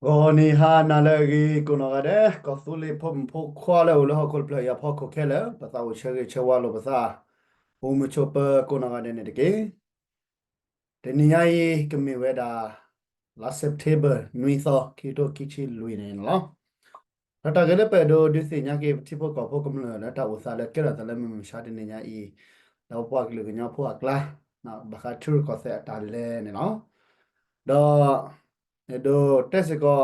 ဂီၤနံၤဟါနၤလၢအဂ့ၤ ကိးနီၢ်ဂၤဒဲး ကီၢ်သူလ့ၤဖိမုၣ်ဖိခွါလၢအိၣ်လၢဟီၣ်ခိၣ်တဖျၢၣ်အံၤအဖီခိၣ်ခဲလၢာ် ပသးအိၣ်ဆၢဂ့ၤဆၢဝါလိာ်ပသး အိၣ်မုာ်ဆိးပၢၤကိးနီၢ်ဂၤဒဲးန့ၣ်တက့ၢ်. တနံၤညါအံၤ ကမ့ၢ်ဝဲဒၣ် လါ September နွံသီ ခံကထိခံဆံလွံၢ်န့ၣ်လီၤ. ဒီးတၢ်ဂ့ၢ်လၢပအဲၣ်ဒိးဒုးသ့ၣ်ညါက့ၤ ပထံဖိကီၢ်ဖိကမျၢၢ်လၢတၢ်အိၣ်သးလၢကဲထီၣ်သးလၢမုၢ်မဆါတနံၤညါအံၤ ဒီးပပှၤကလုာ်ကညီဖိအကျါ ဘၣ်ဃးထံရူၢ်ကီၢ်သဲးအတၢ်လဲၤန့ၣ်လီၤ. ဒီး အဲၣ်ဒိးတဲစ့ၢ်ကီး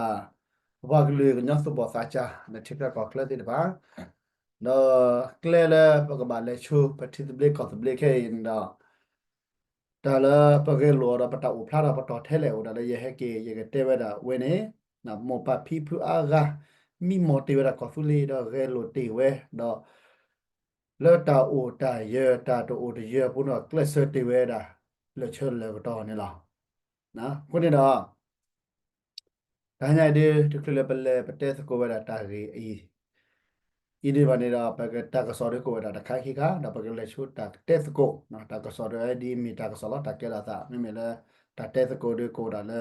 တၢ် ပပှၤကလုာ်ကညီသူၣ်ဘီၣ်သးစၢ် လၢထံချၢကီၢ်ချၢသ့ၣ်တဖၣ် ဒီးကျဲလၢပကဘၣ်လဲၤဆူ ပထံသဘျ့ကီၢ်သဘျ့ခဲအံၤန့ၣ်ဒီး တၢ်လၢပဂဲၤလိာ်အီၤဒီးပတၢ်အိၣ်ဖျါထီၣ်ပတီၢ်ထဲလဲၣ်အိၣ်ဒၣ်လၢယဟဲက့ၤ ယကတဲဝဲဒၣ်ဝဲန့ၣ် မိၢ်ပၢ်ဖံဖုအါဂၤ မံမီၢ်တ့ၢ်ဝဲဒၣ်ကီၢ်သူလ့ၤဒီးဂဲၤလိာ်တ့ၢ်ဝဲဒီး လၢတၢ်အိၣ်တၢ်ယၢၤ တၢ်တအိၣ်တယၢၤအပူၤဒီး ကျဲးစၢးတ့ၢ်ဝဲဒၣ် လၢာ်ဆၢလၢာ်ကတီၢ်န့ၣ်လီၤ. အဃိန့ၣ်ဒီး တဟါညါအံၤဒုး တချုးလၢပလဲၤပတဲသကိးဝဲဒၣ်တၢ်ဂ့ၢ်အံၤ အံၤဒ်ဘၣ်န့ၣ်ဒီး ပကတၢ်ကစီၣ်ဒုးကအိၣ်ဝဲဒၣ်တခါခံခါ ဒီးပကလဲၤဆူတၢ်တဲသကိး တၢ်ကစီၣ်ဒ်အံၤဒ်မ့ၢ်တၢ်ကစီၣ်လီၤ တၢ်ကဲထီၣ်သး မ့မ့ၢ်လၢ တၢ်တဲသကိးဒုးကအိၣ်ဒၣ်လၢ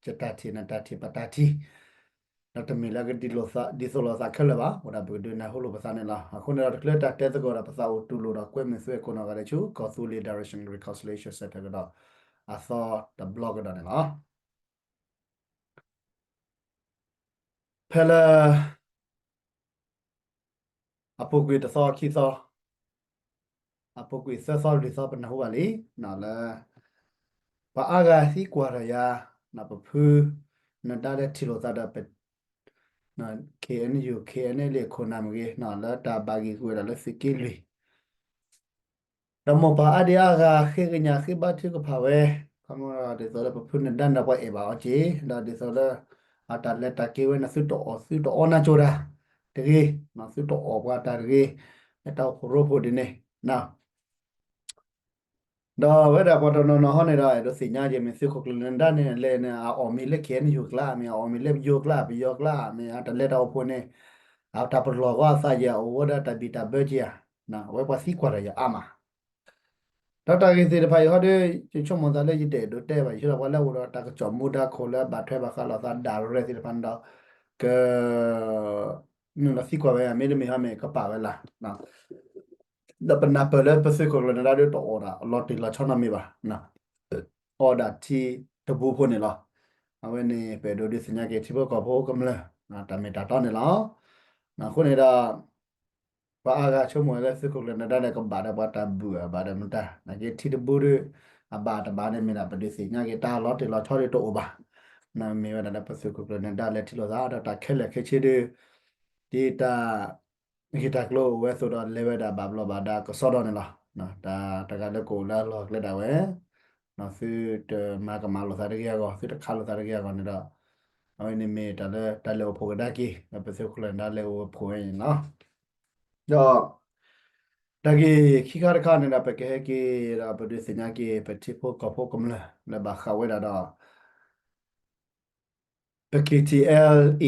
ယတၢ်ထံၣ်နတၢ်ထံၣ်ပတၢ်ထံၣ် ဒီးတမ့ၢ်လၢကဒ်သိးလိာ်သးခဲလၢာ်ဘၣ် အိၣ်ဒၣ်ပကဒုးနၢ်ဟူလိာ်ပသးန့ၣ်လီၤ. အဃိန့ၣ်ဒီးတချုးတၢ်တဲသကိးဒီး ပသးအိၣ်တူၢ်လိာ်ဒီးကွဲမုာ်သုကိးနီၢ်ဂၤဒဲးဆူ ကီၢ်သူလ့ၤ Direction Reconciliation Center ကဒီး အသီတဘျီကဒီးန့ၣ်လီၤ. ဖဲလၢ အပူၤကွံာ်တသီခံသီ အပူၤကွံာ်သၢသီလွံၢ်သီ ပနၢ်ဟူဘၣ်လံ လၢ ပှၤအါဂၤသံကွၢ်ထီၣ်ယၤ ပဖု နဒါလၢထံၣ်လိာ်သးဒီး K N U K N L A ခိၣ်နၢ်မ့ၢ်ဂ့ၤ လၢတၢ်ဘၣ်ဂံၢ်ဂုာ်ဝဲဒၣ်လၢသုးက့လွံၢ် ဒီးမိၢ်ပၢ်အါဒံအါဂၤဃ့ကညးဃ့ဘါထုကဖၣ်ဝဲ ခီမဒီးဒ်သိးလၢပဖုနဒါန့ၣ်ပှၤအဲၣ်ဘၣ်အီၤက့ၤ ဒီးဒ်သိးလၢ အတၢ်လဲၤတၢ်က့ၤဝဲန့ၣ် သုတအီၣ်သုတအီနၢ်ကၠိတၢ်တဂ့ၤ သုတအီၣ်ပှၤတၢ်တဂ့ၤ လၢတၢ်အိၣ်ဖှိၣ်ရိဖှိၣ်ဒ်န့ၣ် ဒီးဝဲဒၣ်ပှၤတနီၤနီၤဟီန့ၣ်ဒီး အဲၣ်ဒိးသ့ၣ်ညါက့ၤ မ့ၢ်သုးခိၣ်ကျၢၢ်နဒါန့ၣ် လဲၤန့ၣ် အအီၣ်မ့ၢ်လၢ K N U ကျါ မ့ၢ်အအီၣ်မ့ၢ်လၢပယိၤကျါ ပယီၤကျါ မ့ၢ်အတၢ်လဲၤတၢ်အိၣ်ဖှိၣ်န့ၣ် အတၢ်ပလီၢ်ဂီၤအသးယဲၢ် အိၣ်ဝဲဒၣ်တၢ်ဘံၣ်တၢ်ဘၢက့ၤဧါ အဝဲပှၤသံကွၢ်တၢ်ယဲၢ်အါမး ဒီးတၢ်ဂ့ၢ်သ့ၣ်တဖၣ်အံၤဟီဒီး ယဆိကမိၣ်သးလၢယတအဲၣ်ဒိးတဲဘၣ် ယဆိကမိၣ်ပှၤလၢအိၣ်ဒီးတၢ်ကစီၣ်မူဒါခိၣ်လၢဘၣ်ထွဲဘၣ်ဃးလိာ်သး direct သ့ၣ်တဖၣ်န့ၣ်ဒီး က နုာ်လီၤသံကွၢ်ဝဲ မ့တမ့ၢ်ဟီမ့ၢ်ကပာ်ဝဲလၢ ဒီးပနၢ်ပၢၢ်လၢပသုးခိၣ်ကျၢၢ်နဒါဒီး တအီၣ်ဒၣ်လီၤတံၢ်လီၤဆီနီတမံၤဘၣ် အီၣ်ဒၣ်ထံတဘူးဖိန့ၣ်လီၤ. အဝဲန့ၣ် ပအဲၣ်ဒိးဒုးသ့ၣ်ညါက့ၤ ထံဖိကီၢ်ဖိကမျၢၢ် တၢ်မ့ၢ်တၢ်တီန့ၣ်လီၤ. အဃိန့ၣ်ဒီး ပှၤအါဂၤဆိကမိၣ်လၢသုးခိၣ်ကျၢၢ်နဒါဒီး ကဘၣ်ဒီးပှၤတၢ်ဘူၣ် အဘၣ်ဒီးမတၤ နာ်က့ထံတဘူးဒီး အဘၣ်တဘၣ်န့ၣ်မ့ၢ်ဒၣ် ပဒုးသ့ၣ်ညါက့ၤ တၢ်လီၤတံၢ်လီၤဆီဒီးတအိၣ်ဘၣ်. မ့ၢ်ဝဲဒၣ်လၢပသုးခိၣ်ကျၢၢ်နဒါလဲၤထံၣ်လိာ်သး ဒီးတၢ်ခဲလၢာ်ခဲဆ့ဒီး ဒ်တၢ် ဂ့ၢ်တၢ်ကျိၤအိၣ်ဝဲအသိးဒီး လဲၤဝဲဒၣ်ဘၣ်ဘျီးဘၣ်ဒါကစီဒီန့ၣ်လီၤ. တၢ်တဂၤလၢကအိၣ်လၢအလီၢ်အကျဲဒၣ်ဝဲ သုတမၤကမၣ်လိာ်သးတဂ့ၤအဂီၢ် သုတခးလိာ်သးတဂ့ၤအဂီၢ်န့ၣ်ဒီး အဝဲန့ၣ်မ့ၢ်တၢ်လၢတၢ်လဲၤအိၣ်ဖှိၣ်ကဒါက့ၤ လၢပသုးခိၣ်ကျၢၢ်နဒါလဲၤအိၣ်ဖှိၣ်ဝဲန့ၣ်လီၤ. ဒီး တၢ်ဂ့ၢ်ခံခါတခါန့ၣ်ဒီး ပကဟဲက့ၤဒီးပဒုးသ့ၣ်ညါက့ၤ ပထံဖိကီၢ်ဖိကမျၢၢ်လၢဘၣ်ဃးဝဲဒၣ်ဒီး ပ K T L A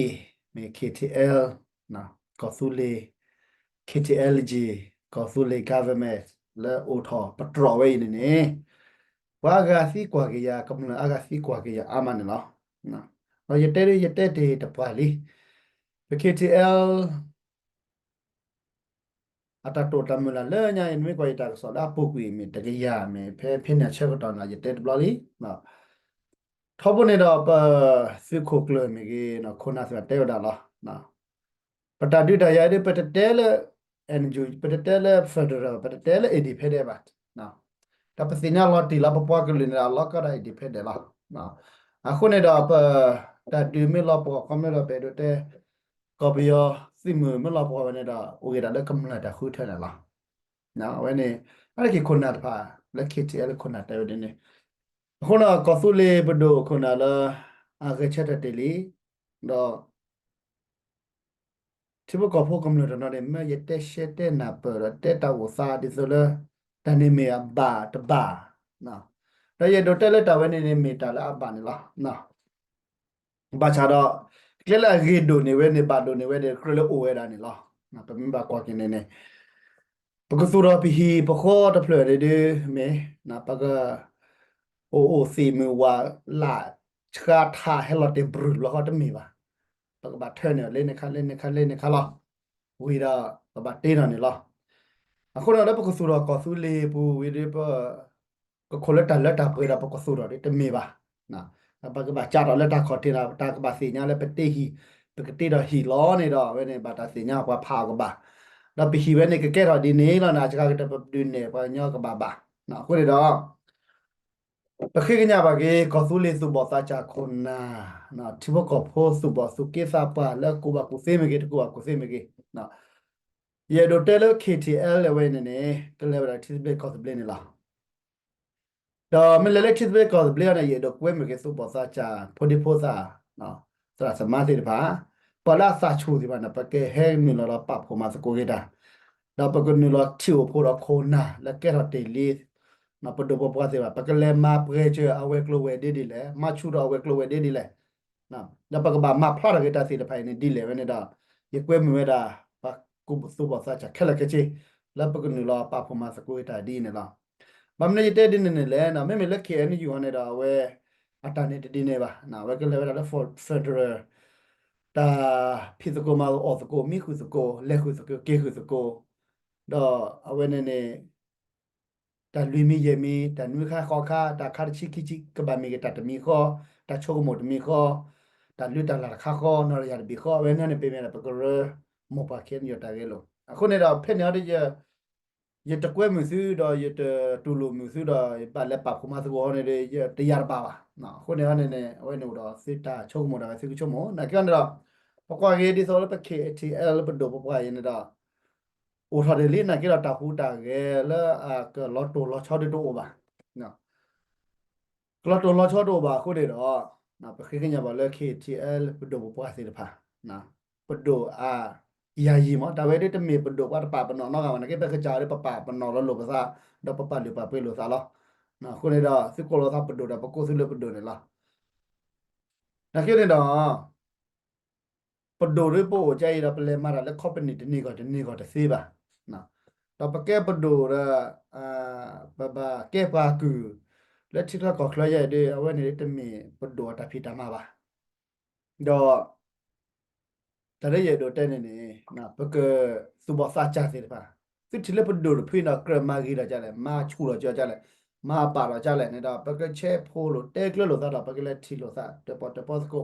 မ့ၢ် K T L ကီၢ်သူလ့ၤ K T L G ကီၢ်သူလ့ၤ government လၢအိၣ်ထီၣ်ပတြီၢ်ဝဲအံၤန့ၣ်န့ၣ် ပှၤအါဂၤသံကွၢ်က့ၤယၤ ကမျၢၢ်အါဂၤသံကွၢ်က့ၤယၤအါမးန့ၣ်လီၤ. ဒီးယတဲဒ်ယတဲတ့ၢ်တပှၢ်လံ ပ K T L အတၢ်တိာ်တၢ်မုၢ်လၢ်လၢညါအံၤ နမ့ၢ်ကွၢ်ယတၢ်ကစီၣ်လၢအပူၤကွံာ်မ့ၢ်တကယၤမ့ၢ် ဖဲဖဲန့ၣ်အဆၢကတီၢ်န့ၣ် ယတဲတဘျီလံ. ထီဘိန့ၣ်ဒီး ပသုးခိၣ်ကျၢၢ်မ့ၢ်ဂ့ၤ ခိၣ်နၢ်သ့ၣ်တဖၣ်တဲဝဲဒၣ်လီၤ. ပတၢ်ဒုးတၢ်ယၤဒ် ပတတဲလၢ N U G ပတတဲလၢ federal ပတတဲလၢ independent ဘၣ်. ဒီးပသ့ၣ်ညါလီၤတံၢ်လီၤ ပပှၤကလုာ်န့ၣ်ဒီး အလီၤကီဒၣ် independent လီၤ. အဃိန့ၣ်ဒီး ပတၢ်ဒုးမ့ၢ်လီၤပှီၢ် ခီမ့ၢ်ဒီး ပအဲၣ်ဒိးတဲ ကီၢ်ပယီၤသုးမုၢ်မ့ၢ်လီၤပှီၢ်ဝဲန့ၣ်ဒီး အိၣ်ဂ့ၤဒၣ်လၢကမျၢၢ်တၢ်ဃုထၢန့ၣ်လီၤ. အဝဲန့ၣ် အါတက့ၢ်ခိၣ်နၢ်တဖၣ် လၢ K T L ခိၣ်နၢ်တဲဝဲဒ်န့ၣ်. အဃိန့ၣ် ကီၢ်သူလ့ၤပဒိၣ်ခိၣ်နၢ်လၢ အဂဲၤဆၢထၢၣ်တ့ၢ်လံ, ဒီး ထံဖိကီၢ်ဖိကမျၢၢ်တနီၤန့ၣ် မ့ၢ်ယတဲရှဲတဲနၢ်ပၢၢ်ဒီး တဲတၢ်အိၣ်သးဒ်သိးလၢ တၢ်န့ၣ်မ့ၢ်အဘၣ်တဘၣ်, ဒီးယအဲၣ်ဒိးတဲလၢတၢ်ဝဲန့ၣ်န့ၣ် မ့ၢ်တၢ်လၢအဘၣ်န့ၣ်လီၤ. ဘၣ်ဆၣ်ဒီး ကျဲလၢအဂ့ၤဒိၣ်န့ၢ်ဝဲန့ၣ် ဘၣ်ဒိၣ်န့ၢ်ဝဲန့ၣ် ကြၢးလၢအိၣ်ဝဲဒၣ်န့ၣ်လီၤ. ပမ့ၢ်ဘၣ်ကွၢ်က့ၤန့ၣ်န့ၣ် ပကသူၣ်ထီၣ်ပဟံၣ်ပဃီတဖျၢၣ်န့ၣ်ဒ်မ့ၢ် ပက အိၣ်အိၣ်သ့ၣ်မုၢ်ဝးလၢ် ဆှါထးဟဲလီၤတဲာ်ဘြုၣ်ဘျီဃီတမ့ၢ်ဘၣ်. ပကဘၣ်ထၢန့ၢ်အီၤလၢန့ၣ်ခါလၢန့ၣ်ခါလၢန့ၣ်ခါလီၤ. ဝံၤဒီးပဘၣ်တ့ထီၣ်န့ၣ်လီၤ. အဃိန့ၣ် လၢပကသူၣ်ထီၣ်ကီၢ်သူလ့ၤပူၤဝံၤဒီး ပကခိၣ်လၢတၢ်လၢတၢ်ပှဲၤဒီးပကသူၣ်ထီၣ်ဒ်တမ့ၢ်ဘၣ်. ပကဘၣ်ကးထီၣ်လၢတၢ်ခီၣ်ထံးဒီး တၢ်ကဘၣ်သ့ၣ်ညါလၢပတ့ဟံၣ် ပကတ့ထီၣ်ဟံၣ်လီၤန့ၣ်ဒီး အဝဲန့ၣ်ဘၣ်တၢ်သ့ၣ်ညါပှၤဖးအီၤကဘၣ်. ဒီးပဟံၣ်ဝဲန့ၣ်ကကဲထီၣ်ဒ်န့ၣ်လီၤန့ၣ် အစှၤကတၢၢ်ပဒုးနဲၣ်ပှၤကညီကဘၣ်ဘၣ်. အဃိန့ၣ်ဒီး ပဃ့ကညးဘၣ်က့ၤ ကီၢ်သူလ့ၤသူၣ်ဘီၣ်သးစၢ်ခိၣ်နၢ် ထံဖိကီၢ်ဖိသူၣ်ဘီၣ်သူၣ်က့သးပှၢ်လၢကူၣ်ဘၣ်ကူၣ်သ့မ့ၢ်ဂ့ၤ တကူၣ်ဘၣ်ကူၣ်သ့မ့ၢ်ဂ့ၤ, ယအဲၣ်ဒိးတဲလၢ K T L အဝဲန့ၣ်န့ၣ် ကလဲၤဝဲဒၣ်ထံသဘျ့ကီၢ်သဘျ့န့ၣ်လီၤ. ဒီးမ့ၢ်လဲၤလၢထံသဘျ့ကီၢ်သဘျ့အံၤန့ၣ် ယအဲၣ်ဒိးကွဲမုာ်က့ၤသူၣ်ဘီၣ်သးစၢ် ဖိဒံဖိသၣ် သရၣ်သမါသ့ၣ်တဖၣ် ပှၤလၢအသးဆူၣ်သ့ၣ်တဖၣ်န့ၣ် ပကဟဲနုာ်လီၤဒီးပာ်ဖှိၣ်မၤသကိးက့ၤတၢ်, ဒီးပကနုာ်လီၤထံၣ်အိၣ်ဖှိၣ်ဒီးခိၣ်နၢ်လၢကဲထီၣ်တ့ၢ်လံ ပဒိၣ်ပပှၢ်သ့ၣ်တဖၣ် ပကလဲၤမၤပှဲၤစၢၤအဝဲၤကျိၤဝဲၤဒ့ဒ်လဲၣ်, မၤဆူၣ်ထီၣ်အဝဲၤကျိၤဝဲၤဒ့ဒ်လဲၣ်, ဒီးပကဘၣ်မၤဖျါထီၣ်က့ၤတၢ်သ့ၣ်တဖၣ်အံၤန့ၣ်ဒ်လဲၣ်ဝဲန့ၣ်ဒီး ယကွဲမုာ်ဝဲဒၣ် ပှၤကူၣ်ဘၣ်သူၣ်ဘီၣ်သးစၢ်ခဲလၢာ်ခဲဆ့ လၢပကနုာ်လီၤပာ်ဖှိၣ်မၤသကိးက့ၤတၢ်ဒ်အံၤန့ၣ်လီၤ. ဘၣ်မနုၤယတဲဒ်န့ၣ်န့ၣ်လဲၣ်, မ့မ့ၢ်လၢ K N U အံၤန့ၣ်ဒီး အဝဲ အတၢ်န့ၣ်တဒ်န့ၣ်ဘၣ်, အဝဲကလဲၤဝဲဒၣ်လၢ federal တၢ်ဖံးသကိးမၤအီၣ်သကိး မံဃုာ်သကိး လဲၤဃုာ်သကိး က့ၤဃုာ်သကိး, ဒီးအဝဲန့ၣ်န့ၣ် တၢ်လွံၢ်မံယဲၢ်မံ တၢ်နွံခါဃိးခါ တၢ်ခါတဆံခံဆံ ကဘၣ်မ့ၢ်က့ၤတၢ်တမံၤဃီ, တၢ်ဆိကမိၣ်တမံၤဃီ, တၢ်လုၢ်တၢ်လၢ်တခါဃီ နီၢ်တယၢ်တဘ့ၣ်ဃီ အဝဲန့ၣ်န့ၣ် ပမ့ၢ်ဒၣ်ပကရၢမိၢ်ပှၢ် K N U တၢ်ဂဲၤလိာ်. အဃိန့ၣ်ဒီး ဖဲန့ၣ်အံၤဒီး ယတကွဲမုာ်သုဒီး ယတတူၢ်လိာ်မုာ်သုဒီး ယဘၣ်လဲၤပာ်ဖှိၣ်မၤသကိးအီၤန့ၣ်ဒီး ယတယၤတဘၣ်ဘၣ်. အဃိန့ၣ်န့ၣ်န့ၣ် အဝဲန့ၣ်အိၣ်ဒီးသုတၢ်ဆိကမိၣ်ဒၣ်ဝဲသုကဆိကမိၣ် နာ်က့အီၤန့ၣ်ဒီး ပကွၢ်က့ၤဒ်သိးလၢပ K T L လၢပဒိၣ်ပပှၢ်အံၤန့ၣ်ဒီး အိၣ်ထီၣ်ဒ်လံ နာ်က့ဒီးတၢ်ဟူးတၢ်ဂဲၤလၢအကလီၤတိၢ်လီၤဆီဒ်တအိၣ်ဘၣ်. ကလီၤတိၢ်လီၤဆီတအိၣ်ဘၣ်အဃိန့ၣ်ဒီး ပဃ့ကညးဘၣ်လၢ K T L ပဒိၣ်ပပှၢ်သ့ၣ်တဖၣ် ပဒိၣ်အ ယၤယံၤမး တၢ်ဝဲဒ်တမ့ၢ်ပဒိၣ်ပှၤတပာ်ပနီၣ်နီတဂၤဘၣ် နာ်က့ပကစၢ်အီၤဒီးပပာ်ပနီၣ်လီၤလိာ်ပသး ဒီးပပာ်လုၢ်ပာ်ပှ့ၤလိာ်သးလီၤ. အဃိန့ၣ်ဒီး သုကိးလီၤသးပဒိၣ်ဒီး ပကိးသုလၢပဒိၣ်န့ၣ်လီၤ. နာ်က့န့ၣ်ဒီး ပဒိၣ်ဒီးပအိၣ်ကဲအံၤဒီး ပလဲၤမၤတၢ်လၢ company တန့ၢ်ဂီၢ်တန့ၢ်ဂီၢ်တသ့ဘၣ်. ဒီးပကဲပဒိၣ်ဒီး ပဘၣ်ကဲပှၤကုၢ် လၢထံချၢကီၢ်ချၢယဲၢ်ဒီး အဝဲန့ၣ်တမ့ၢ်ပဒိၣ်အတၢ်ဖံးတၢ်မၤဘၣ်. ဒီး တၢ်လၢယအဲၣ်ဒိးတဲန့ၣ်န့ၣ် ပကသူၣ်ဘီၣ်သးစၢ်သ့ၣ်တဖၣ် သုထံၣ်လၢပဒိၣ်တဖုဒီး ကြၢးမၤဂ့ၤထီၣ်ကလဲၣ်, မၤဆူၣ်ထီၣ်ကလဲၣ်, မၤပာ်ထီၣ်ကလဲၣ်န့ၣ်ဒီး ပကဆဲးဖိလိာ်တဲကျၢၤလိာ်သးဒီး ပကလဲၤထံၣ်လိာ်သးတၢၣ်ပီၣ်တၢၣ်ပီသကိး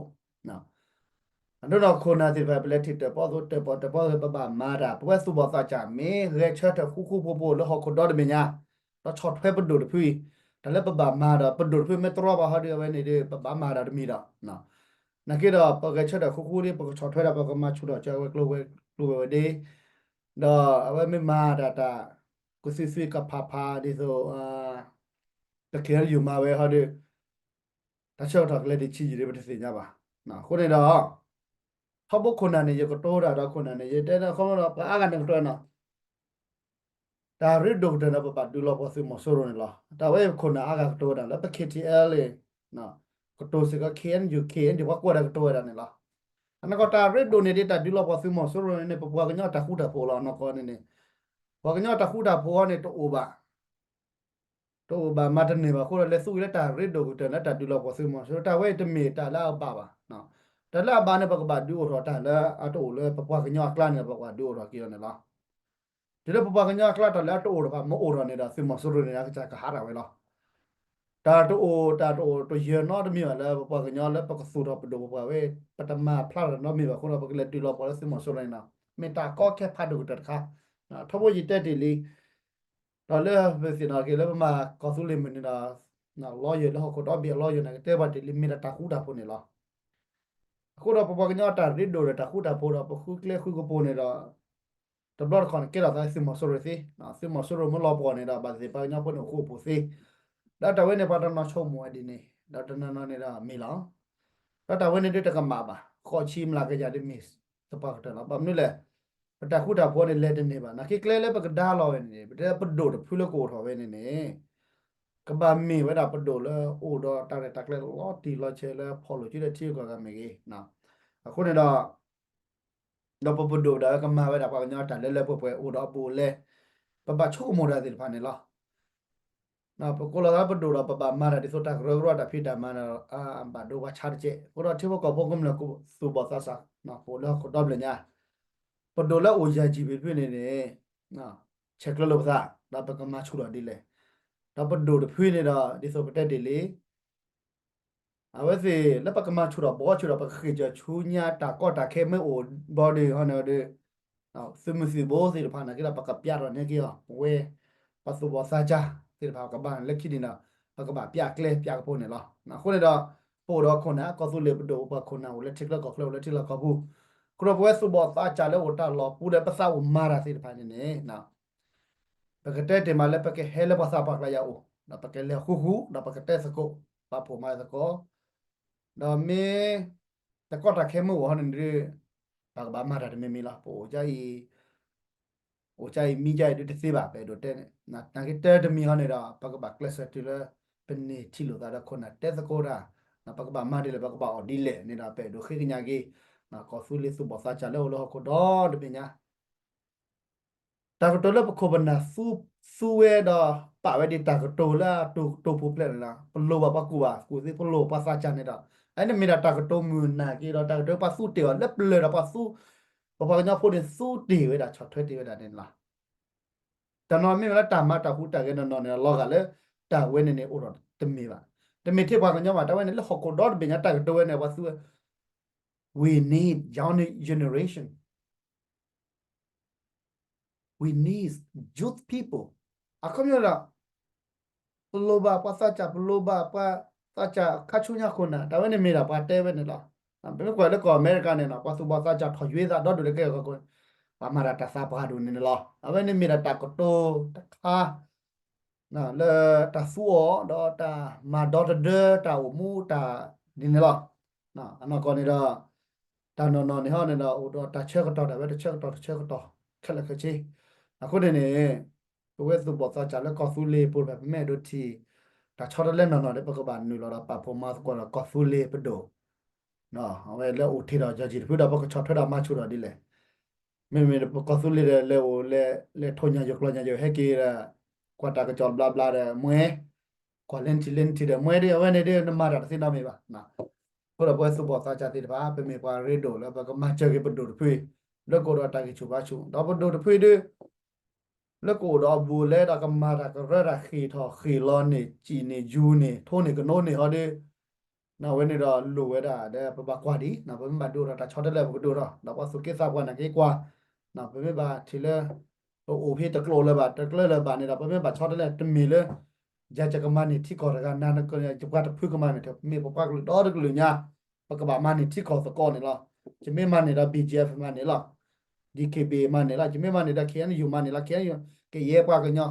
အဒိဒီးခိၣ်နၢ်သ့ၣ်တဖၣ် ပလဲၤထံၣ်တၢၣ်ပီသကိး တၢၣ်ပီၣ်တၢၣ်ပီသကိး ပဘၣ်မၤတၢ် ပဝဲသူၣ်ဘီၣ်သးစၢ် မ့ၢ်ဂဲၤဆၢထၢၣ်ဃူဃူဖိးဖိးလၢဟီၣ်ခိၣ်ဒီတဘ့ၣ်ညါ ဒီးဆီၣ်ထွဲပဒိၣ်တဖုအံၤ တၢ်လၢပဘၣ်မၤဒီး ပဒိၣ်တဖုမ့ၢ်တြီဘၣ်ဟီဒီး အဝဲန့ၣ်ဒီး ပဘၣ်မၤတၢ်တမံၤဒီး နာ်က့ဒီး ပဂဲၤဆၢထၢၣ်ဃူဃူဒီး ပကဆီၣ်ထွဲဒီး ပကမၤဆူၣ်ထီၣ်ကဝဲၤကျိၤဝဲၤဒ့ ဒီးအဝဲမ့ၢ်မၤတၢ်တၢ် ကသုးသွံၣ်ကဖးဖးဒ်သိး တကဲလၢယိၤမၤဝဲဟီဒီး တၢ်ဆၢကတီၢ်ကလဲၤတဆံးယံာ်ဒီး ပတသ့ၣ်ညါဘၣ်. အဃိန့ၣ်ဒီး ထီဘိခိၣ်နၢ်န့ၣ် ယကတိၤတၢ်ဒီးခိၣ်နၢ်န့ၣ် ယတဲန့ၣ်ခီမ့ၢ်ဒီး ပှၤအါဂၤန့ၣ်ကတိၤနီၤ တၢ်ရ့ဒိၣ်ကတၢၢ်န့ၣ် ပဘၣ်ဒုးလီၤပှီၢ်သုးမီၤစိရိၤန့ၣ်လီၤ. တၢ်ဝဲခိၣ်နၢ်အါဂၤကတိၤဝဲဒၣ်လၢပ K T L န့ၣ် ကတိၤစ့ၢ်ကီး K N U K N U ပှၤကွဲးဒၣ်ကတိၤဝဲဒၣ်န့ၣ်လီၤ. အနီၢ်ကီၢ်တၢ်ရ့ဒိၣ်န့ၣ်ဒီး တၢ်ဒုးလီၤပှီၢ်သုးမီၤစိရိၤန့ၣ် ပပှၤကညီတၢ်ဃူတၢ်ဖိးလီၤ. အနီၢ်ကီၢ်န့ၣ်န့ၣ် ပှၤကညီတၢ်ဃူတၢ်ဖိးအံၤန့ၣ် တအိၣ်ဘၣ် တအိၣ်ဘၣ်မၤတန့ၢ်ဘၣ်အဃိဒီး လဲၤသူၣ်ဂ့ၤလၢတၢ်ရ့ဒိၣ်ကတၢၢ်လၢတၢ်ဒုးလီၤပှီၢ်သုးမီၤစိရိၤ တၢ်ဝဲအံၤတမ့ၢ်တၢ်လၢအဘၣ်ဘၣ်. တၢ်လၢအဘၣ်န့ၣ် ပကဘၣ်ဒုးအိၣ်ထီၣ်တၢ်လၢအတအိၣ်လၢပပှၤကညီအကျါန့ၣ် ပကဘၣ်ဒုးအိၣ်ထီၣ်က့ၤအီၤန့ၣ်လီၤ. တုၤလၢပပှၤကညီအကျါတၢ်လၢအတအိၣ်ထီၣ်ဘၣ် မ့ၢ်အိၣ်ထီၣ်န့ၣ်ဒီး သုးမီၤစိရိၤန့ၣ် အကစၢ်ကဟးထီၣ်ဝဲလီၤ. တၢ်တအိၣ် တၢ်တအိၣ်တယၢၤနီတမံၤဘၣ်လၢ ပပှၤကညီလၢပကသူၣ်ထီၣ်ပဒိၣ်ပပှၢ်ဝဲ ပတမၤဖျါထီၣ်နီတမံၤဘၣ်အဃိဒီး ပကလဲၤဒုးလီၤပှီၢ်လၢသုးမီၤစိရိၤန့ၣ်လီၤ. မ့ၢ်တၢ်ကီခဲဖးဒိၣ်ကတၢၢ်တခါ ထီဘိယတဲတ့ၢ်လံ ဒီးလၢပသ့ၣ်နီၣ်က့ၤလၢပမၤကီၢ်သူလ့ၤမုၢ်န့ၣ်ဒီး lawyer လၢဟီၣ်ခိၣ်ဒီဘ့ၣ်အ lawyer န့ၣ် ကတဲပှၤတ့ၢ်လံ မ့ၢ်ဒၣ်တၢ်ဃူတၢ်ဖိးန့ၣ်လီၤ. အဃိဒီးပပှၤကညီတၢ်ရ့ဒိၣ်ဒီးတၢ်ဃူတၢ်ဖိးဒီး ပဃုကျဲဃုကပူၤန့ၣ်ဒီး တဘျီတခီၣ်န့ၣ် ကဲထီၣ်သးသုးမီၤစိရိၤသ့, သုးမီၤစိရိၤမ့ၢ်လီၤပှီၢ်န့ၣ်ဒီး ဘၣ်သ့ၣ်သ့ၣ်ပှၤကညီဖိန့ၣ်အိၣ်ဃူအိၣ်ဖိးသ့. ဒီးတၢ်ဝဲန့ၣ် ပှၤတနီၤဆိကမိၣ်ဝဲဒ်န့ၣ် ဒီးတနီၤနီၤန့ၣ်ဒီးမ့ၢ်လီၤ. ဒီးတၢ်ဝဲန့ၣ်ဒ်တကမၣ်ဘၣ် ဃိးဆံမျးကယၤဒ်မ့ၢ်သပှၢ်ကတၢၢ်လီၤ. ဘၣ်မနုၤလဲၣ် ပတၢ်ဃူတၢ်ဖိးန့ၣ် လဲၤတန့ၢ်ဘၣ် နာ်က့ကျဲလၢပကဒါလီၤဝဲန့ၣ်န့ၣ် ပတဲပဒိၣ်တဖုလၢကအိၣ်ထီၣ်ဝဲန့ၣ်န့ၣ် ကဘၣ်မ့ၢ်ဝဲဒၣ်ပဒိၣ်လၢအိၣ်ဒီးတၢ်ရဲၣ်တၢ်ကျဲၤလီၤတံၢ်လီၤဆဲးလၢဖီၣ်လိာ်စုဒီးထံဂုၤကီၢ်ဂၤမ့ၢ်ဂ့ၤ, အဃိန့ၣ်ဒီး ဒီးပပဒိၣ်ဒၣ်ဝဲကမၤဝဲဒၣ်ပှၤကညီတၢ်လၢလၢပှဲၤပှဲၤအိၣ်ဒီးအဘူးအလဲ ပဘၣ်ဆိကမိၣ်တၢ်သ့ၣ်တဖၣ်န့ၣ်လီၤ. ပကိးလီၤသးပဒိၣ်ဒီး ပဘၣ်မၤတၢ်ဒ်သိးတၢ်ကရၢကရိတၢ်ဖံးတၢ်မၤဒီး ဘၣ်ဒိပှၤဆါတကဲး. အဃိဒီးထံဖိကီၢ်ဖိကမျၢၢ်သူၣ်ဘီၣ်သးစၢ် ပအိၣ်လၢဟီၣ်ခိၣ်ဒီဘ့ၣ်ညါ, ပဒိၣ်လၢအိၣ်ယၤယံာ်ဘ့ၣ်တဖုန့ၣ်န့ၣ် ဆဲးကျၢလိာ်ပသး ဒီးပကမၤဆူၣ်ထီၣ်ဒ်လဲၣ်. ဒီးပဒိၣ်တဖုန့ၣ်ဒီး ဒ်သိးပတဲတ့ၢ်လံ အဝဲသ့ၣ်လၢပကမၤဆူၣ်ထီၣ်ဘီဆူၣ်ဒီး ပကဃ့ၢ်ကၠီၤဆူညါတၢ်ကီတၢ်ခဲမ့ၢ်အိၣ်ဘီဒီး ဟီန့ၣ်ဒီး သုးမုၢ်သံၣ်ဘိသ့ၣ်တဖၣ်န့ၣ်က့ဒီး ပကပျးထီၣ်န့ၢ်က့ၤအီၤ ပဝဲ ပှၤသူၣ်ဘီၣ်သးစၢ်သ့ၣ်တဖၣ် ကဘၣ်လၢခံန့ၣ်ဒီး ပကဘၣ်ပျးကျဲပျးကဖိန့ၣ်လီၤ. အဃိန့ၣ်ဒီး ပအိၣ်ဒီးခိၣ်နၢ် ကီၢ်သူလ့ၤပဒိၣ် ပှၤခိၣ်နၢ်အိၣ်လၢထံချၢကီၢ်ချၢ အိၣ်လၢထံလီၢ်ကီၢ်ပူၤ, အဃိဒီးပဝဲသူၣ်ဘီၣ်သးစၢ်လၢအိၣ်တၢ်လီၢ်ပူၤဒီး ပသးအိၣ်မၤတၢ်သ့ၣ်တဖၣ်န့ၣ်န့ၣ် ပကတဲတ့ၢ်မးလၢပကဟဲလၢပှၤသးပှၢ်ကျါယၤအိၣ် ဒီးပကလဲၤဃူဃူ ဒီးပကတဲသကိး ပာ်ဖှိၣ်မၤသကိး ဒီးမ့ၢ်တၢ်ကီတၢ်ခဲမ့ၢ်အိၣ်ဟီန့ၣ်ဒီး ပကဘၣ်မၤတၢ်တမံၤမံၤလီၤ. ပအိၣ်အံၤ အိၣ်ကါအံၤမံကါအံၤဒုးတသ့ဘၣ် ပအဲၣ်ဒိးတဲန့ၣ် နာ်က့တၢ်တမံၤဟီန့ၣ်ဒီး ပကဘၣ်ကျဲးစၢးတုၤလၢ ပန့ၢ်ထံၣ်လိာ်သးဒီးခိၣ်နၢ်တဲသကိးတၢ် ပကဘၣ်မၤဒ်လဲၣ် ပကဘၣ်အီၣ်ဒ်လဲၣ်န့ၣ်ဒီး ပအဲၣ်ဒိးဃ့ကညးက့ၤ ကီၢ်သူလ့ၤသူၣ်ဘီၣ်သးစၢ်လၢအိၣ်လၢဟီၣ်ခိၣ်ဒီတဘ့ၣ်ညါ တၢ်ကတိၤလၢပခိၣ်ပနၢ်သူဝဲဒီး ပာ်ဝဲဒ်တၢ်ကတိၤလၢအတိာ်ကတိၤပူၤဖျဲးန့ၣ်လီၤ. ပလိၣ်ဘၣ်ပှၤကူၣ်ဘၣ်ကူၣ်သ့ ပလိၣ်ပှၤသးစၢ်န့ၣ်ဒီး အန့ၣ်မ့ၢ်ဒၣ်တၢ်ကတိၤမုာ်နာ်က့ဒီး တၢ်ကတိၤပှၤသူတ့ၢ်အီၤလၢပျၢၤဒီးပှၤသူ ပပှၤကညီဖိန့ၣ်သူတ့ၢ်ဝဲဒၣ် ဆီၣ်ထွဲတ့ၢ်ဝဲဒၣ်န့ၣ်လီၤ. တၢ်နီၤမ့ၢ်ဝဲလၢတၢ်မၤတၢ်ဟူးတၢ်ဂဲၤနီၢ်နီၢ်န့ၣ် လီၤဂာ်လၢ တၢ်ဝဲန့ၣ်န့ၣ် အိၣ်ဒီးတမ့ၢ်ဘၣ်. တမ့ၢ်ထဲပှၤကညီဘၣ် တၢ်ဝဲန့ၣ်လၢဟီၣ်ခိၣ်ဒီတဘ့ၣ်ညါ တၢ်ကတိၤဝဲန့ၣ် ပှၤသူဝဲ We need young generation. We need youth people. အခီပညီဒီး ပလိၣ်ဘၣ်ပှၤသးစၢ် ပလိၣ်ဘၣ်ပှၤသးစၢ်ခါဆူညါခိၣ်နၢ် တၢ်ဝဲန့ၣ်မ့ၢ်ဒၣ်ပှၤတဲဝဲန့ၣ်လီၤ. ပမ့ၢ်ကွၢ်လၢကီၢ်အမဲရကၤန့ၣ်လီၤ ပှၤသူၣ်ဘီၣ်သးစၢ်ထီၣ်ယွဲသးဒီဒူၣ်လၢကဲကီၢ်ခိၣ် ပှၤမၤတၢ်တၢ်သးပှၢ်ဒိၣ်န့ၣ်န့ၣ်လီၤ. အဝဲန့ၣ်မ့ၢ်ဒၣ်တၢ်ကတိၤတခါ လၢတၢ်သူအီၤ ဒီးတၢ်မၤဒီတဒၢ တၢ်အိၣ်မူတၢ်ဒ်န့ၣ်လီၤ. အနီၢ်ကီၢ်န့ၣ်ဒီး တၢ်နီၢ်နီၢ်န့ၣ်ဟီန့ၣ်ဒီး အိၣ်ဒီးတၢ်ဆၢကတီၢ်ဒၣ်ဝဲ တဆၢကတီၢ်တဆၢကတီၢ် ခဲလၢာ်ခဲဆ့. အဃိန့ၣ်န့ၣ် ပဝဲသူၣ်ဘီၣ်သးစၢ်လၢကီၢ်သူလ့ၤပူၤတဖၣ် ပမ့ၢ်အဲၣ်ဒိးထံၣ် တၢ်ဆီတလဲနီၢ်နီၢ်ဒီး ပကဘၣ်နုာ်လီၤဒီးပာ်ဖှိၣ်မၤသကိးဒီးကီၢ်သူလ့ၤပဒိၣ် အဝဲလၢအိၣ်ထံးဒီးယီၢ်ကံၢ်တဖုဒီး ပကဆီၣ်ထွဲဒီးမၤဆူၣ်ထီၣ်ဒ်လဲၣ်. မ့မ့ၢ်ပကီၢ်သူလ့ၤဒီး လဲၤအိၣ်လဲၤ လဲၤထိၣ်ညါယိာ်ကျီညါယိာ်ဟဲက့ၤဒီး ကွၢ်တၢ်ကစီၣ်ဘျါဘျါဒီး မွဲ ကွၢ်လၢနထံၣ်လၢနထံၣ်ဒီး မွဲဒီး အဝဲန့ၣ်ဒီး နမၤတၢ်တသ့နီတမံၤဘၣ်. အဃိဒီးပဝဲသူၣ်ဘီၣ်သးစၢ်သ့ၣ်တဖၣ် ပမ့ၢ်ပှၤရ့ဒိၣ်လၢပကမၤစၢၤက့ၤပဒိၣ်တဖု လၢကအိၣ်ဒီးတၢ်ဂံၢ်ဆူၣ်ဘါဆူၣ် ဒီးပဒိၣ်တဖုဒီး လၢကအိၣ်ဒီးအဘူးအလဲဒီးကမၤတၢ်ကရၢတၢ်ဃ့ၢ်ထီၣ်ဃ့ၢ်လီၤန့ၣ် စံၣ်န့ၣ် ယူၤန့ၣ် ထိန့ၣ် ကနိန့ၣ်ဟီဒီး အဝဲန့ၣ်ဒီးလိၣ်ဝဲဒၣ်ဒီး ပဘၣ်ကွၢ်ဒံး ပမ့ၢ်ဘၣ်ဒိၣ်ထီၣ်တၢ်ဆီတလဲ ပကဒိၣ်ထီၣ် ဒီးပှၤသူၣ်က့သးပှၢ်န့ၣ်က့ၤကွၢ် ပမ့ၢ်ဘၣ်ထံၣ်လၢ ပအိၣ်ဖဲတကျိၤလၢၤဘၣ် တကျၢၤလၢၤဘၣ်န့ၣ်ဒီး ပမ့ၢ်ဘၣ်ဆီတလဲ တမ့ၢ်လၢ ယၤယကမၤန့ၢ်ထံကီၢ်တဂၤ နၤယပှၤတဖုကမၤန့ၢ် မ့ၢ်ပပှၤကလုာ်ဒီတကလုာ်ညါ ပကဘၣ်မၤန့ၢ်ထံကီၢ်သကိးန့ၣ်လီၤ. ယမ့ၢ်မၤန့ၢ်ဒီး ဘီၣ်ကၠ့ၣ်အ့ဖ် မၤန့ၢ်လီၤ. ဒံၣ်က့ၣ်ဘ့ၣ် မၤန့ၢ်လီၤ. ယမ့ၢ်မၤန့ၢ်ဒီး ခ့ၣ်အဲၣ်ယူၣ် မၤန့ၢ်လီၤ. ခ့ၣ်အဲၣ်ယူၣ် ကယဲၢ်ပှၤကညီ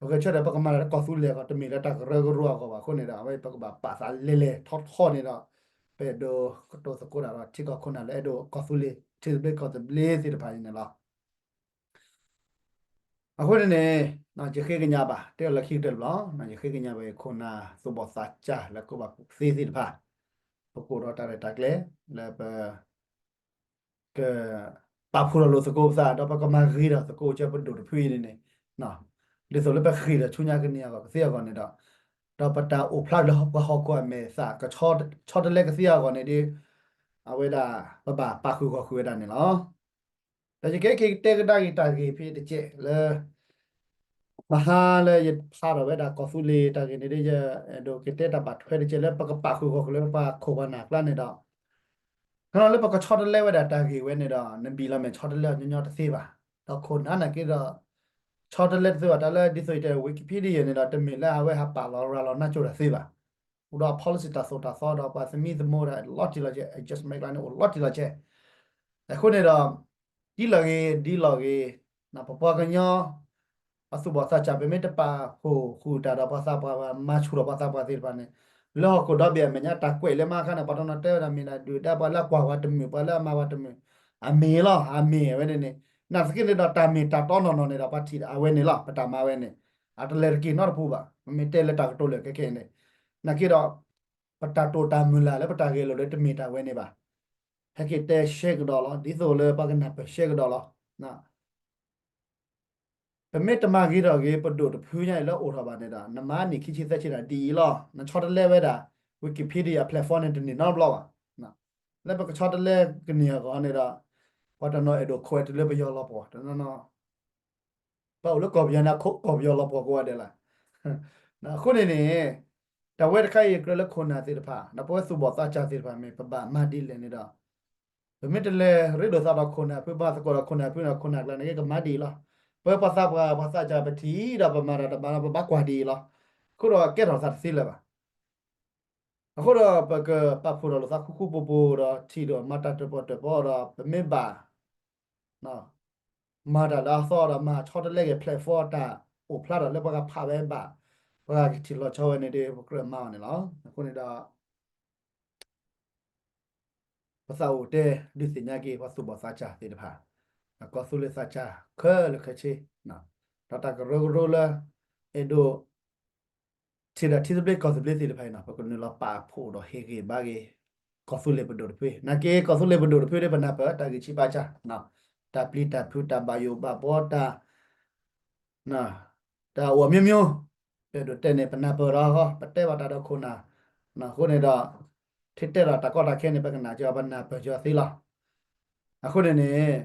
ပဂဲၤဆၢထၢၣ် ပကမၤတၢ်လၢကီၢ်သူလ့ၤအဂီၢ် တမ့ၢ်လၢတၢ်ကရၢကရိအဂီၢ်ဘၣ်. အဃိန့ၣ်ဒီး အဝဲပကဘၣ်ပာ်သးလဲၤလဲၤထီထီန့ၣ်ဒီး ပအဲၣ်ဒိးကတိၤသကိးတၢ်ဒီး ထံကီၢ်ခိၣ်နၢ်လၢအဲၣ်ဒိးကီၢ်သူလ့ၤ ထံသဘျ့ကီၢ်သဘျ့သ့ၣ်တဖၣ်အံၤန့ၣ်လီၤ. အဃိန့ၣ်န့ၣ် ယဃ့ကညးဘၣ် တဲအီၤလၢခံကတၢၢ်တဘျီ ယဃ့ကညးဘၣ် ခိၣ်နၢ်သူၣ်ဘီၣ်သးစၢ်လၢကီၢ်ပူၤသ့သ့ၣ်တဖၣ် ပကအိၣ်ဒီးတၢ်ရဲၣ်တၢ်ကျဲၤလၢပ ကပာ်ဖှိၣ်ထီၣ်လိာ်သကိးပသး ဒီးပကမၤဂ့ၤထီၣ်သကိးက့ၤပဒိၣ်တဖုအံၤန့ၣ်န့ၣ် ဒ်သိးလၢပဃ့ၢ်ဒီးဆူညါကန့ၢ်အဂီၢ် ကသ့အဂီၢ်န့ၣ်ဒီး ဒီးပတၢ်အိၣ်ဖျါလၢပှၤဟီၣ်ခိၣ်အမဲာ်သး ကဆီတလဲကသ့အဂီၢ်န့ၣ်ဒီး အဝဲဒၣ် ပဘၣ်ပာ်ဃုာ်ဂီၢ်ဃုာ်ဝဲဒၣ်န့ၣ်လီၤ. ဒီးယကဟဲက့ၤတဲကဒါက့ၤတၢ်ဂ့ၢ်ဖဲတကဲးလၢ မဟါလၢယဖးထီၣ်ဝဲဒၣ်ကီၢ်သူလ့ၤတၢ်ဂ့ၢ်န့ၣ်ဒီး ယအဲၣ်ဒိးက့ၤတဲတၢ်ဘၣ်ထွဲတကဲးလၢပကပာ်ဃုာ်ဂီၢ်ဃုာ်လၢပှၤခိၣ်ပှၤနၢ်အကျါန့ၣ်ဒီး ခီလၢပကဆီတလဲဝဲဒၣ်တၢ်ဂ့ၢ်ဝဲန့ၣ်ဒီး နဘံၣ်လီၤမဲာ်ဆီတလဲအီၤညီညီတသ့ဘၣ်. ဒီးခိၣ်နၢ်န့ၣ်က့ဒီး ဆီတလဲတသ့ဘၣ် တၢ်လၢဒ်သိးယတဲ Wikipedia န့ၣ်ဒီး တမ့ၢ်လၢအဝဲဟးပာ်လီၤရၤလီၤနၢ်ကၠိတၢ်သ့ဘၣ်. အိၣ်ဒီး policy တၢ်သိၣ်တၢ်သီဒီးပှၤသမံသမိးတၢ်လီၤတံၢ်လီၤဆဲး adjustment ကျါန့ၣ် အိၣ်လီၤတံၢ်လီၤဆဲး အဃိန့ၣ်ဒီး ဒ်လီၤဂ့ၤ ဒ်လီၤဂ့ၤ ပပှၤကညီ အသူၣ်ဘီၣ်သးစၢ် ပမ့ၢ်တပာ်ဖှိၣ်ဃုာ်တၢ်ဒီးပှၤသးပှၢ် မၤဆူၣ်ထီၣ်ပှၤသးပှၢ်သ့ၣ်တဖၣ်န့ၣ် လၢဟီၣ်ခိၣ်ဒီဘ့ၣ်အမဲာ်ညါ တၢ်ကွဲးလၢမၤခါန့ၣ် ပှၤတနီၤတဲဝဲဒၣ်မ့ၢ်ဒၣ်ဒုၣ်ဒါ ပှၤလၢအကွၢ်ပှၤတမုာ် ပှၤလၢအမၤပှၤတမုာ် အမ့ၢ်လီၤ အမ့ၢ်ဝဲန့ၣ်န့ၣ် နာ်သက့န့ၣ်ဒီး တၢ်မ့ၢ်တၢ်တီနီၢ်နီၢ်န့ၣ်ဒီး ပှၤထံၣ်အဝဲန့ၣ်လီၤ ပတၢ်မၤဝဲန့ၣ် အတလဲၤတက့ၢ်နီတပူၤဘၣ် ပမ့ၢ်တဲလၢတၢ်ကတိၤလၢာ်ခဲခဲအံၤန့ၣ် နာ်သက့ဒီး ပတၢ်တိာ်တၢ်မုၢ်လၢ်လၢပတၢ်ဂဲၤလိာ်လၢတမ့ၢ်တၢ်ဝဲန့ၣ်ဘၣ်. ဟဲက့ၤတဲရှဲကဒီးလီၤ ဒ်သိးလၢပှၤကနၢ်ပၢၢ်ရှဲကဒီးလီၤ. ပမ့ၢ်တမၤဂ့ၤထီၣ်ဂ့ၤ ပဒိၣ်တဖုညါအံၤလၢအိၣ်ထီၣ်ဘၣ်န့ၣ်ဒီး နမၤနံၣ်ခံဆံသၢဆံဒီးဒ်အံၤလီၤ. နဆီတလဲဝဲဒၣ် Wikipedia platform န့ၣ်တန့ၢ်နီတဘျီဘၣ်. လၢပကဆီတလဲကန့ၢ်အဂီၢ်န့ၣ်ဒီး ပှၤတနီၤအဲၣ်ဒိးခိးဝဲတုၤလၢပယီၤလီၤပှီၢ်တနီၤနီၤ ပအိၣ်လၢကီၢ်ပယီၤန့ၣ် ခိးကီၢ်ပယီၤလီၤပှီၢ်ကိးဂၤဒဲးလီၤ. အဃိန့ၣ်န့ၣ် တၢ်ဝဲတခါအံၤကြၢးလၢခိၣ်နၢ်သ့ၣ်တဖၣ် ဒီးပဝဲသူၣ်ဘီၣ်သးစၢ်သ့ၣ်တဖၣ်မ့ၢ် ပဘၣ်မၤဒ်လဲၣ်န့ၣ်ဒီး ပမ့ၢ်တလဲၤရ့ဒိၣ်သးဒီးခိၣ်နၢ်ဖု မၤသကိးဒီးခိၣ်နၢ်ဖုန့ၣ် ခိၣ်နၢ်ကျါန့ၣ်ကမၤဒ်အံၤလီၤ. ပဝဲပှၤသးပှၢ်ပှၤသးစၢ်ပထံၣ်ဒီးပမၤတၢ်တဘၣ်ဒီး ပဘၣ်ကွၢ်ဒ်အံၤလီၤ. အဃိဒီးကဲထီၣ်သးတသ့လၢၤဘၣ်. အဃိဒီးပကပာ်ဖှိၣ်ထီၣ်လိာ်သးဃူဃူဖိးဖိးဒီး ထံၣ်ဒီးမၤတၢ်တၢၣ်ပီၣ်တၢၣ်ပီဒီး ပမ့ၢ်ဘၣ် မၤတၢ်လၢအသီဒီး မၤဆီတလဲက့ၤ platform တၢ်အိၣ်ဖျါထီၣ်လၢပှၤဂၤဖးဝဲဘၣ်, ပှၤဂၤကထံၣ်လီၤဆီဝဲန့ၣ်ဒီး ပကြၢးမၤအီၤန့ၣ်လီၤ. အဃိန့ၣ်ဒီး ပသးအိၣ်တဲဒုးသ့ၣ်ညါက့ၤ ပှၤသူၣ်ဘီၣ်သးစၢ်သ့ၣ်တဖၣ်, ကီၢ်သူလ့ၤသးစၢ်ခဲလၢာ်ခဲဆ့, ဒီးတၢ်ကရၢကရိလၢ အဲၣ်ဒိး ထံၣ်ဒီးထံသဘျ့ကီၢ်သဘျ့သ့ၣ်တဖၣ်အံၤန့ၣ် ပကနုာ်လီၤပာ်ဖှိၣ်ဒီးဟ့ၣ်ဂံၢ်ဘါက့ၤ ကီၢ်သူလ့ၤပဒိၣ်တဖု, နာ်က့ ကီၢ်သူလ့ၤပဒိၣ်တဖုဒီး ပနၢ်ပၢၢ်တၢ်ဂံၢ်ဆံးဘါစၢ်, တၢ်ပျံၤတၢ်ဖုး တၢ်ဘၣ်ယိၣ်ဘၣ်ဘှီ တၢ် တၢ်အိၣ်အမျိုးမျိုး, ပအဲၣ်ဒိးတဲန့ၣ် ပနၢ်ပၢၢ်ဒီးအဂီၢ် ပတဲဘၣ်တၢ်ဒီးခိၣ်နၢ်, အဃိန့ၣ်ဒီး ထံၣ်တဲဒီးတၢ်ကီတၢ်ခဲန့ၣ် ပကနၣ်က့ၤအီၤ ပနၢ်ပၢၢ်က့ၤအီၤသ့လီၤ. အဃိန့ၣ်န့ၣ်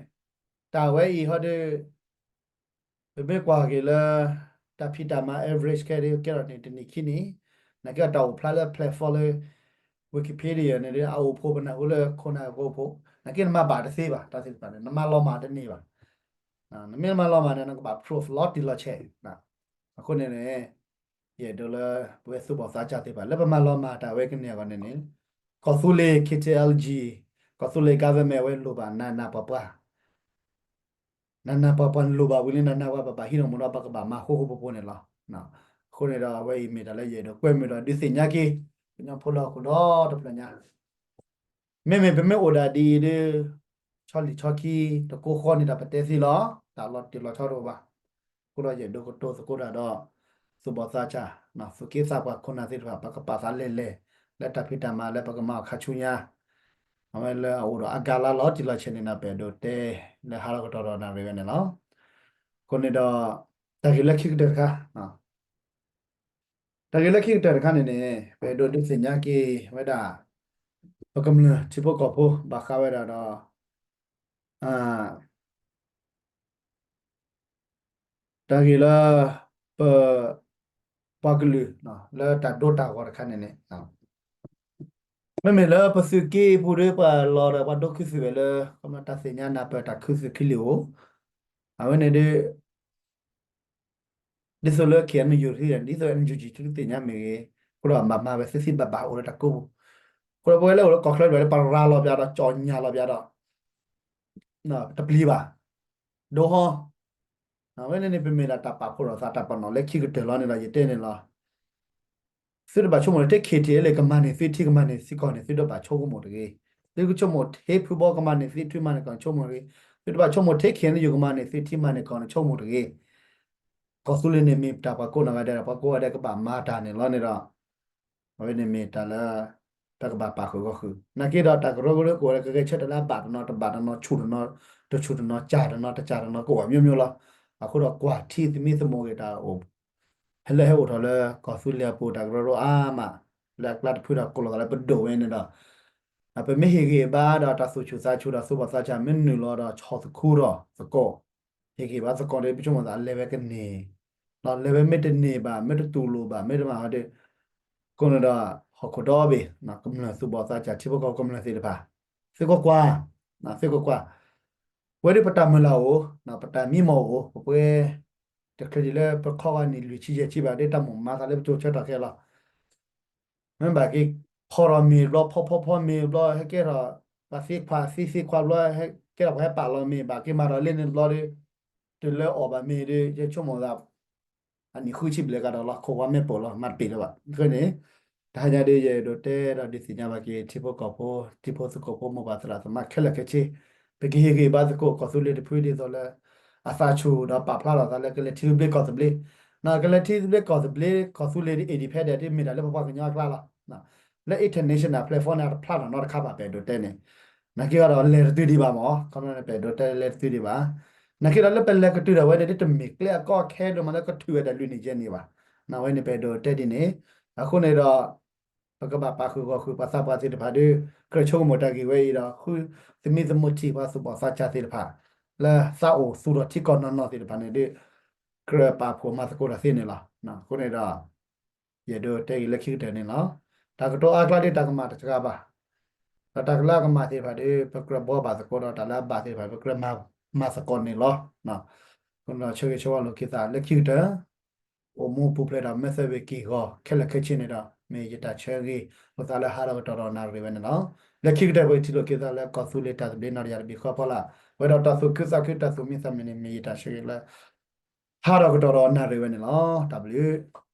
တၢ်ဝဲအံၤဟီဒီး ပမ့ၢ်ကွၢ်က့ၤလၢ တၢ်ဖံးတၢ်မၤ average ခဲဒီး ကဲထီၣ်န့ၣ် တနံၣ်ခံနံၣ်, နာ်က့တၢ်အိၣ်ဖျါလၢ platform လၢ Wikipedia န့ၣ်ဒီး အအိၣ်ဖှိၣ်ပနၢ်ဟူလၢခိၣ်နၢ်ကအိၣ်ဖှိၣ်, နာ်က့နမၤဘၣ်တသ့ဘၣ်, တၢ်သ့ၣ်တဖၣ်န့ၣ် နမၤလီၤမၢ်တန့ၢ်ဘၣ်. နမ့ၢ်မၤလီၤမၢ်န့ၣ် နကဘၣ် proof လီၤတံၢ်လီၤဆဲး. အဃိန့ၣ်န့ၣ် ယအဲၣ်ဒိးလၢ ပဝဲသူၣ်ဘီၣ်သးစၢ်သ့ၣ်တဖၣ် လၢပမၤလီၤမၢ်တၢ်ဝဲကန့ၢ်အဂီၢ်န့ၣ်န့ၣ် ကီၢ်သူလ့ၤ K T L G, ကီၢ်သူလ့ၤ government အဝဲလိၣ်ဘၣ်နးနးပှၤပှၢ် နးနးပှၤပှၢ်လိၣ်ဘၣ်ဝံၤလံ နးနးပှၤပဘၣ်ဟံးန့ၢ်မူဒီး ပကဘၣ်မၤဃူဃူဖိးဖိးန့ၣ်လီၤ. အဃိန့ၣ်ဒီး အဝဲအံၤမ့ၢ်တၢ်လၢယအဲၣ်ဒိးကွဲမုာ်ဒီးဒုးသ့ၣ်ညါက့ၤ ကညီဖိလၢဟီၣ်ခိၣ်ဒီတဖျၢၣ်ညါ, မ့မ့ၢ်ပမ့ၢ်အိၣ်ဒၣ်ဒ်အံၤဒီး ဆီလံာ်ဆီခံ တကိဃီန့ၣ်ဒီး ပတဲသ့လီၤ, တၢ်လီၤတံၢ်လီၤဆဲးတအိၣ်ဘၣ်. အဃိဒီးယအဲၣ်ဒိးကတိၤသကိးတၢ်ဒီး သူၣ်ဘီၣ်သးစၢ်, သူၣ်က့သးပှၢ်ခိၣ်နၢ်သ့ၣ်တဖၣ် ပကပာ်သးလဲၤလဲၤ လၢတၢ်ဖံးတၢ်မၤလၢပကမၤအီၤခါဆူညါ, အဝဲလၢအအိၣ်ဒီးအကါလါလီၤတံၢ်လီၤဆဲးန့ၣ်ဒီး ပအဲၣ်ဒိးတဲလၢဟါလီၤကတီၢ်ဒီးနၣ်ရံၣ်ဝဲန့ၣ်လီၤ. အဃိန့ၣ်ဒီး တၢ်ဂ့ၢ်လၢခံကတၢၢ်တခါ တၢ်ဂ့ၢ်လၢခံကတၢၢ်တခါန့ၣ်န့ၣ် ပအဲၣ်ဒိးဒုးသ့ၣ်ညါက့ၤဝဲဒၣ် ပကမျၢၢ်ထံဖိကီၢ်ဖိ ဘၣ်ဃးဝဲဒၣ်ဒီး တၢ်ဂ့ၢ်လၢ ပ ပှၤကလုာ် လၢတၢ်ဒိတၢ်ဂီၤတခါန့ၣ်န့ၣ် မ့မ့ၢ်လၢပသုးက့ပူၤဒီး ပှၤလီၤဒီးပှၤဒိခုသုးဝဲလၢ ကမျၢၢ်တၢ်သ့ၣ်ညါနၢ်ပၢၢ်တၢ်ခုသုးခံလံၤဧိၤ, အဝဲန့ၣ်ဒီး ဒ်သိးလၢ K N U ဒ်သိး N U G သုသ့ၣ်ညါမ့ၢ်ဂ့ၤ, အဃိဒီးဘၣ်မၤဝဲသ့သ့ဘၣ်ဘၣ်အိၣ်လၢတၢ်ကိးပူၤ, အဃိဒီးပဝဲလၢအိၣ်လၢကီၢ်ချၢတဖၣ်လၢပရၤလီၤပျးဒီး ကၠီၣ်ညၣ်လီၤပျးဒီး တပျံၤဘၣ်, ဒိဟီ, အဝဲန့ၣ်န့ၣ် ပမ့ၢ်ဒၣ်တၢ်ပာ်ဖှိၣ်ထီၣ်သးတၢ်ပနီၣ်လၢခံကတၢၢ်လီၤန့ၣ်ဒီး ယတဲန့ၣ်လီၤ. သုတဘၣ်ဆိကမိၣ်လၢ take care လၢကမၤန့ၢ်သုထံကမၤန့ၢ်သုကီၢ်န့ၣ် သုတဘၣ်ဆိကမိၣ်တဂ့ၤ. သုကဆိကမိၣ် take ဖုဘီကမၤန့ၢ်သုထံမၤန့ၢ်ကီၢ်န့ၣ် ဆိကမိၣ်တဂ့ၤ. သုတဘၣ်ဆိကမိၣ် take care လၢယိၤကမၤန့ၢ်သုထံမၤန့ၢ်ကီၢ်န့ၣ် ဆိကမိၣ်တဂ့ၤ. ကီၢ်သူလ့ၤန့ၣ်မ့ၢ်တၢ်ပှၤကိးနီၢ်ဂၤဒဲးဒီး ပှၤကိးဂၤဒဲးကဘၣ်မၤတၢ်န့ၣ်လီၤန့ၣ်ဒီး အဝဲန့ၣ်မ့ၢ်တၢ်လၢ တၢ်ကဘၣ်ပာ်ဃုာ်ဂီၢ်ဃုာ် နာ်က့ဒီး တၢ်ကရၢကရိကအိၣ်လၢကဂဲၤဆၢထၢၣ်လၢအဘၣ်တနီၤ တဘၣ်တနီၤ ဆူၣ်တနီၤ တဆူၣ်တနီၤ ကၠၢ်တနီၤ တကၠၢ်တနီၤ ကအိၣ်အမျိုးမျိုးလီၤ. အဃိဒီးကွၢ်ထံသမံသမိးဂ့ၤတၢ်အိၣ် ဟဲလၢဟဲအိၣ်ထီၣ်လၢ ကီၢ်သူလ့ၤအပူၤတၢ်ကရၢကရိအါမး လၢအကျါတဖုဒီးကိးလီၤသးလၢပဒိၣ်ဝဲန့ၣ်ဒီး ပမ့ၢ်ဟ့ၣ်ဂံၢ်ဘါဒီးတၢ်သူၣ်ဆူၣ်သးဆူၣ်ဒီးသူၣ်ဘီၣ်သးစၢ်မ့ၢ်နုာ်လီၤဒီးဆီၣ်သခူဒီးသကိး ဟ့ၣ်ဂံၢ်ဘါသကိးဒီး ပဆိကမိၣ်သးလဲၤဝဲကန့ၢ် လဲၤဝဲမ့ၢ်တန့ၢ်ဘၣ် မ့ၢ်တတူၢ်လိာ်ဘၣ် မ့ၢ်တမၤဟီဒီး ကိးန့ၣ်ဒီး ဟီၣ်ခိၣ်ဒီဘ့ၣ် ကမျၢၢ်သူၣ်ဘီၣ်သးစၢ် ထံဖိကီၢ်ဖိကမျၢၢ်သ့ၣ်တဖၣ် သုကွၢ်ကွၢ် သုကွၢ်ကွၢ် ပဝဲဒၣ်ပတၢ်မုၢ်လၢ်အိၣ် ပတၢ်မံမီၢ်အိၣ် ပပှဲၤ တချုးဒံးလၢပခီဂၤနံၣ်လွံၢ်ဆံယဲၢ်ဆံဘၣ်ဒီး တၢ်မိၣ်မၤသးလၢပကၠိဆၢထီၣ်ခဲလီၤ မ့ၢ်ဘၣ်က့ၤဖီထီၣ်မ့ၤဘျီ ဖီဖီဖီမ့ၤဘျီ ဟဲကဲထီၣ် ပှၤသ့ခွါသ့သ့ခွါဘျီ ဟဲကဲထီၣ်ပှၤဟဲပာ်လီၤမ့ၤ ဘၣ်က့ၤမၤဒီးလၢန့ၣ်ဘျီဒီး တုၤလၢအီၣ်ဘၣ်မ့ၤဒီး ယဆိကမိၣ်သး အနံၣ်ဃုဆံဘျဲၣ်ကဒီးလီၤ ခိၣ်ဝါမ့ၢ်ပိာ်လီၤ မၤတပ့ၤလၢၤဘၣ် အဃိန့ၣ် တဟါညါဒီး ယအဲၣ်ဒိးတဲဒီးဒုးသ့ၣ်ညါဘၣ်က့ၤ ထံဖိကီၢ်ဖိ ထံဖိသုးခိၣ်ဖိ မိၢ်ပၢ်သရၣ်သမါခဲလၢာ်ခဲဆ့ ပကဟ့ၣ်ဂံၢ်ဘါသကိး ကီၢ်သူလ့ၤတဖုဒ်သိးလၢ အသးဆူၣ်ဒီးပာ်ဖျါထီၣ်သးလၢကလဲၤထံသဘျ့ကီၢ်သဘျ့ ကလဲၤထံသဘျ့ကီၢ်သဘျ့ ကီၢ်သူလ့ၤ independent ဒ်မ့ၢ်တၢ်လၢပပှၤကညီအကျါလီၤ လၢ international platform န့ၣ် အတဖျါထီၣ်နီတခါဘၣ် ပအဲၣ်ဒိးတဲန့ၣ် နာ်က့ဒီးလဲၤတတုၤဒံးဘၣ်မး ခီပညီန့ၣ် ပအဲၣ်ဒိးတဲလဲၤတတုၤဒံးဘၣ် နာ်က့ဒီးလၢပလဲၤကတုၤဒီးဝဲန့ၣ် ဒ်တမ့ၢ်ကျဲအကီအခဲဒိၣ်မးလၢကထုးဝဲဒၣ်လွံၢ်နံၣ်ယဲၢ်နံၣ်ဘၣ်. အဝဲန့ၣ်ပအဲၣ်ဒိးတဲဒ်န့ၣ်, အဃိန့ၣ်ဒီး ပကဘၣ်ပာ်ဃုာ်ဂီၤဃုာ်ပှၤသးပှၢ်သ့ၣ်တဖၣ်ဒီး ကြၢးဆိကမိၣ်တၢ်ဂ့ၢ်ဝဲအံၤဒီး ဃုသမံသမိးထံၣ်ပှၤသူၣ်ဘီၣ်သးစၢ်သ့ၣ်တဖၣ် လၢသးအိၣ်သူၣ်ထီၣ်ထံကီၢ်နီၢ်နီၢ်သ့ၣ်တဖၣ်န့ၣ်ဒီး ကြၢးပာ်ဖှိၣ်မၤသကိးတၢ်သ့န့ၣ်လီၤ. အဃိန့ၣ်ဒီး ယအဲၣ်ဒိးတဲဂ့ၤလၢခံကတၢၢ်န့ၣ်လီၤ. တၢ်ကတိၤအါကျါဒီးတၢ်ကမၣ်တစှၤဘၣ်, ဒီးတၢ်လၢအကမၣ်သ့ၣ်တဖၣ်ဒီး ပကြၢးဘှီဘၣ်သကိးဒီး တၢ်လၢအဘၣ်သ့ၣ်တဖၣ် ပကြၢးမၤသကိးန့ၣ်လီၤ. အဃိန့ၣ်ဒီး ဆၢဂ့ၤဆၢဝါလိာ်က့ၤသးလၢခံကတၢၢ် အိၣ်မူပူၤဖျဲးဒီး မ့ၢ်သၢဝ့ၤက့ၢ်ဂီၤ ခဲလၢာ်ခဲဆ့န့ၣ်ဒီး မ့ၢ်ယတၢ်ဆၢဂ့ၤ လိာ်သးလၢဟါဒီးကတီၢ်ဒီးနၣ်ရံၣ်ဝဲန့ၣ်လီၤ. လၢခံကတၢၢ် ပကထံၣ်လိာ်က့ၤသးလၢကီၢ်သူလ့ၤတၢ်သဘျ့နီၢ်တယၢ်တဘ့ၣ်ဃီဖီလာ်, ပှဲၤဒီးတၢ်သူၣ်ခုသးခု တၢ်သူၣ်မံသးမုာ်န့ၣ် မ့ၢ်ယတၢ်ဆၢဂ့ၤလၢ ဟါဒီးကတီၢ်ဒီးနၣ်ရံၣ်ဝဲန့ၣ်လီၤ. တၢ်ဘျုး